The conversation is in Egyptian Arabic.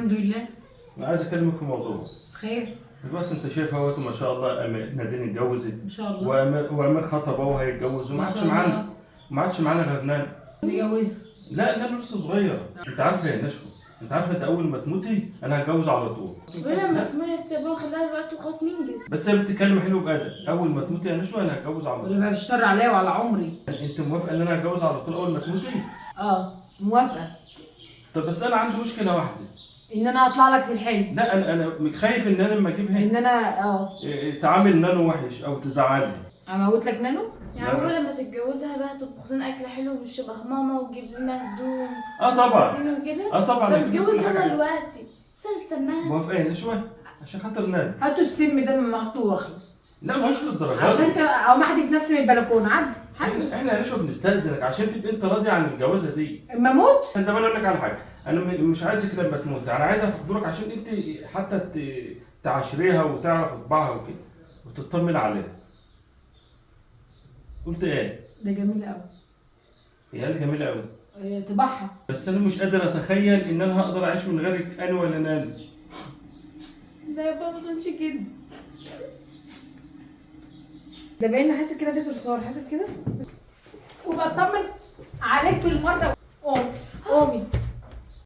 الحمد لله. انا عايز اكلمك في موضوع. خير. دلوقتي انت شايف اهوت ما شاء الله، نادين اتجوزت ان شاء الله. وامير خطب اهو هيتجوز، وما ما عادش شاء معانا، الله. ما عادش معانا غير نانا. نتجوزها؟ لا، نانا لسه صغير. انت عارفه يا نشوى، انت عارفه انت اول ما تموتي انا هتجوز على طول. ولا ما تموت يا بابا، خليها دلوقتي وخلاص ننجز. بس هي بتتكلم حلو بأدب. اول ما تموتي يا نشوى انا هتجوز على طول. ولا بعد الشر عليا وعلى عمري. انت موافقة ان انا هتجوز على طول اول ما تموتي؟ اه موافقة. طب بس انا عندي مشكلة واحدة. ان انا اطلع لك في الحلم. لا، انا خايف ان انا لما اجيبها ان انا تعامل نانو وحش او تزعلها. اموت لك نانو؟ يعني بابا لما تتجوزها بقى تطبخ لنا اكل حلو مش شبه ماما، وتجيب لنا هدوم اه طبعا. وفساتين وكده. اه طبعا. طب هتجيب كل اتجوز حاجة. انا دلوقتي، بس نستناها. موافقة يا نشوى عشان خاطر نانو. هاتوا السم ده ما اخده واخلص. لا، مش للدرجة عشان دي. انت او ما احدف نفسي من البلكونه. عد حسن. احنا يا نشوى بنستأذنك عشان تبقى انت راضي عن الجوازه دي. اما اموت. انت بقى اقول لك على حاجة، انا مش عايزك لما تموت، انا عايزها في حضورك عشان انت حتى تعاشريها وتعرف طباعها وكده وتطمن عليها. قلت ايه؟ ده جميل قوي. هي اللي جميلة قوي. إيه، طباعها. بس انا مش قادر اتخيل ان انا هقدر اعيش من غيرك انا ولا نانو. لا يا بابا ما تقولش كده. ده باين حاسس كده في صرصار، حاسس كده. وبطمن عليك بالمرة. قومي قومي.